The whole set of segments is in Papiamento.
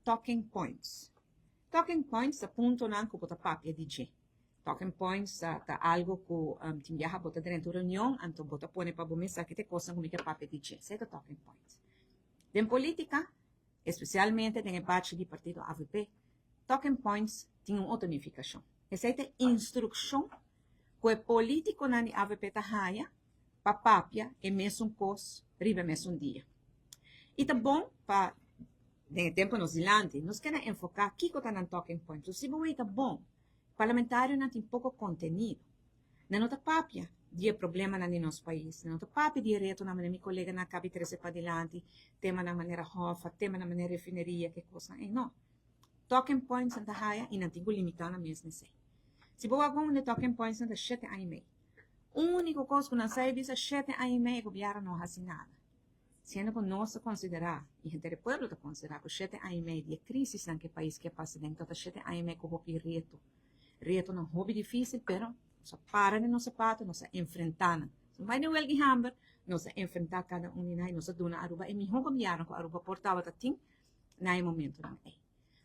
talking points. Talking points ta puntonan ku bo ta papia di dje. Talking points ta algo ku tin biaha bo ta drenta un reunion anto bo ta pone pa bo mes aki ta e kosnan ku mi ke papia di dje. Esei ta talking points. Den politica, especialmente den e bachi di partido avp, talking points tin un otro nificacion. Esei ta instruccion ku e politiconan di avp ta haya pa papia e mesun kos riba e mesun dia. I ta bon pa den e tempo nos dilanti nos keda enfoká kiko ta nan talking points. So si bo wei ta bon, parlamentarionan tin poko kontenido. Nan no ta papia di e problemanan di nos pais, nan no ta papia di e retonan manera mi koleganan a kabi trese padilanti, temanan manera hòf, temanan manera refineria, ke kosnan ei. No. Talking points nan ta haya i nan tin ku limitá nan mes n'esei. Si bo wak bon unda e talking points nan ta shete aña i mei. Úniko kos ku nan sa e bisa shete aña i mei e gobièrnu no hasi nada. Siendo ku nos ta konsiderá i henter e pueblo ta konsiderá ku shete aña i mei di e krisisnan ku e pais ke pasa den ta ta shete aña i mei ku hopi reto. Retonan hopi difísil pero nos a para den nos sapato, nos a enfrentá nan. Nos no bai den welga i hamber, nos a enfrentá kada un di nan i nos a duna Aruba e mihó gobièrnu ku Aruba por tabata tin na e momentonan ei.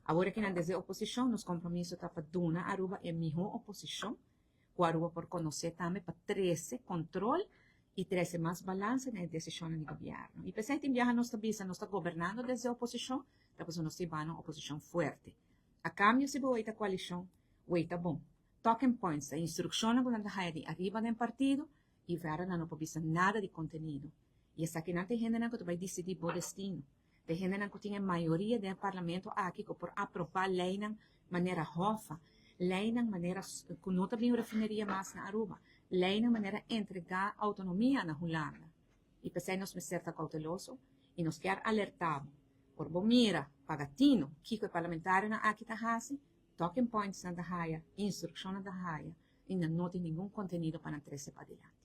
Awor aki nan desde oposishon nos kompromiso ta pa duna Aruba e mihó oposishon ku Aruba por konosé tambe pa trese kontrol i trese mas balansa den e desishonnan di gobièrnu. I p'esei tin biaha nos ta bisa nos ta gobernando desde oposishon, ta pasobra nos ta hibando un oposishon fuerte. A kambio si bo wei ta koalishon, wei ta bon. Talking points ta instrukshonnan ku nan ta haya di ariba den partido i verder nan no por bisa nada di kontenido. I esakinan ta e hendenan ku ta bai disidí bo destino. Ta e hendenan ku tin e mayoria den e parlamento aki ku por aprobá leinan manera Hoffa, leinan manera ku no ta bin refineria mas na Aruba, leinan manera entregá outonomia na Hulanda. I p'esei nos mester ta kouteloso i nos kier alertá bo. Ora bo mira, paga tino kiko e parlamentarionan aki ta hasi, talking points nan ta haya, instrukshonnan ta haya i nan no tin ningun kontenido pa nan trese padilanti.